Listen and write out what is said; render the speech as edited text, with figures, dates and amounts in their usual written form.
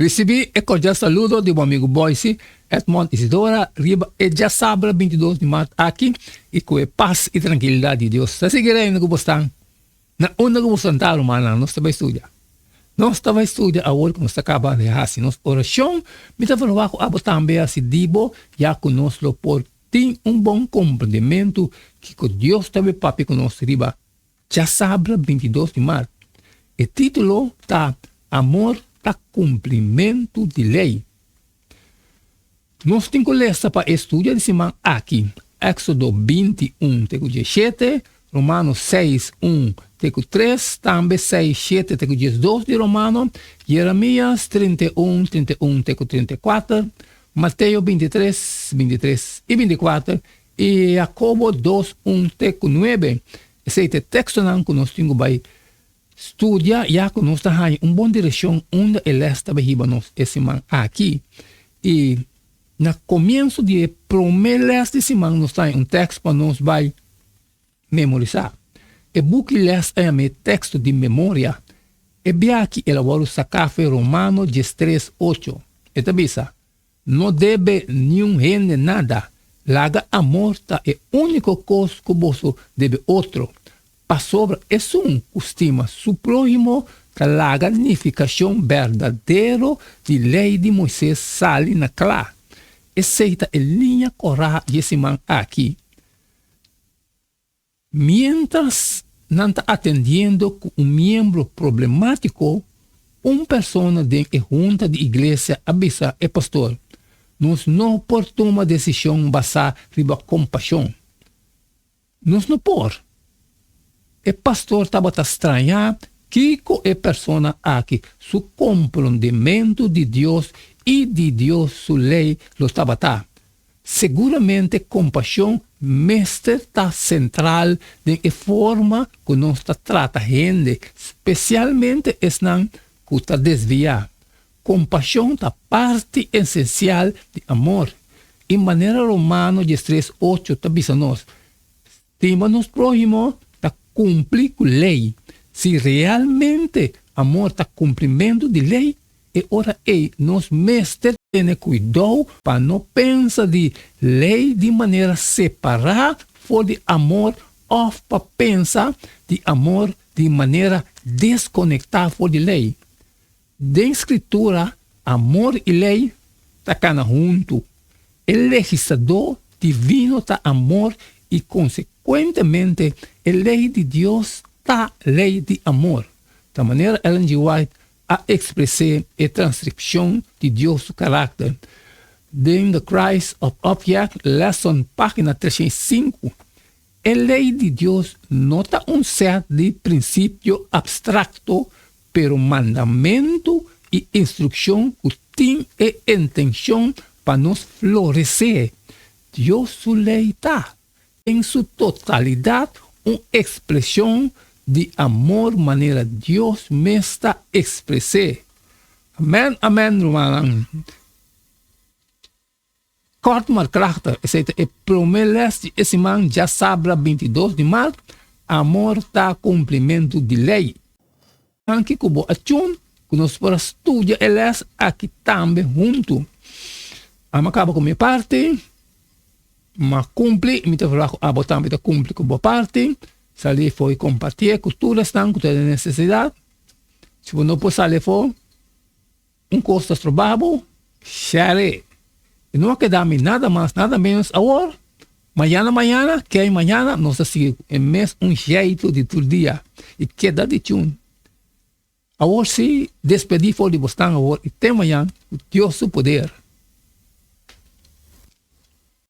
Risibí e kordial saludo di bo amigu Boyce Edmond Isidora riba e djasabra 22 di mart aki i ku e pas i trankilidat di Dios ta sigui reina ku bo stan na unda ku bo santá rumannan nos ta bai studia nos ta bai studia awor ku nos ta kaba di hasi nos orashon mi ta verwagt ku abo tambe hasi di bo ya ku nos lo por tin un bon komprendementu kiko Dios ta bai papia ku nos riba Djasabra 22 di mart. E título ta Amor ta kumplimentu di lei. Nos tin ku lesa pa e studio di siman aki, Éksodo 21 te ku 17, Romano 6, 1 te ku 3, tambe 6, 7 te ku 12 di Romano, Jeremias 31, 31 te ku 34, Mateo 23, 23 i 24, i Jakobo 2, 1 te ku 9. Esei ta e tekstonan ku nos tin ku bai studia ya ku nos ta haña un bon direkshon unda e lès ta bai hiba nos e siman aki. I na komienso di e promé lès di siman nos ta haña un tèks pa nos bai memorisá. E buki lès a yama e teksto di memoria. E biaha aki el a wòrdu saká for Romano 13, 8. E ta bisa, No debe niun hende nada, laga amor ta e úniko kos ku boso debe otro, pasobra esun ku stima su próhimo ta laga nifikashon berdadero di Lei di Moisés sali na kla. Esei ta e liña kòrá dje siman aki. Miéntras nan ta atendiendo ku un miembro problemátiko, un persona den e hunta di iglesia a bisa e pastor, Nos no por tuma desishon basá riba kompashon. Nos no por. E pastor tabata strañá kiko e persona aki su komprondementu di Dios i di Dios su lei lo tabata. Seguramente kompashon mester ta sentral den e forma ku nos ta trata hende, spesialmente esnan ku ta desviá. Kompashon ta parti esensial di amor. I manera Romano 13, 8 ta bisa nos, Stima nos próhimo ta kumpli ku lei. Si realmente amor ta kumplimentu di lei, e ora ei nos mester tene kuidou pa no pensa di lei di manera separá for di amor òf pa pensa di amor di manera deskonektá for di lei. Den Skritura, amor i lei ta kana huntu. E legisladó divino ta amor i konsekuentemente e lei di Dios ta lei di amor. Ta manera Ellen G. White a ekspres'é e transkripshon di Dios su karakter den The Christ of Object Lesson, página 305, E lei di Dios no ta un sèt di prinsipio abstrakto, pero mandamentu i instrukshon ku tin e intenshon pa nos floresé. Dios su lei ta, den su totalidat, un ekspreshon di amor manera Dios mes ta ekspres'é. Amèn, amèn, rumannan. Kort maar krachtig, esei ta e promé lès di e siman djasabra 22 di mart, Amor ta kumplimentu di lei. Danki ku bo a tune ku nos por a studia e lès aki tambe huntu. Amo a kaba ku mi parti, m'a kumpli i mi ta verwagt ku abo tambe ta kumpli ku bo parti. Sali afó i kompartié ku tur esnan ku ta den nesesidat. Si bo no por sali afó, Un kos ta stroba bo? Share. E no a keda mi nada mas nada menos awor. Mañana mañana kei mañana nos ta sigui ku e mes un jeitu di tur dia i keda di tune. Awor si despedí for di bosnan awor i te mañan ku Dios su poder.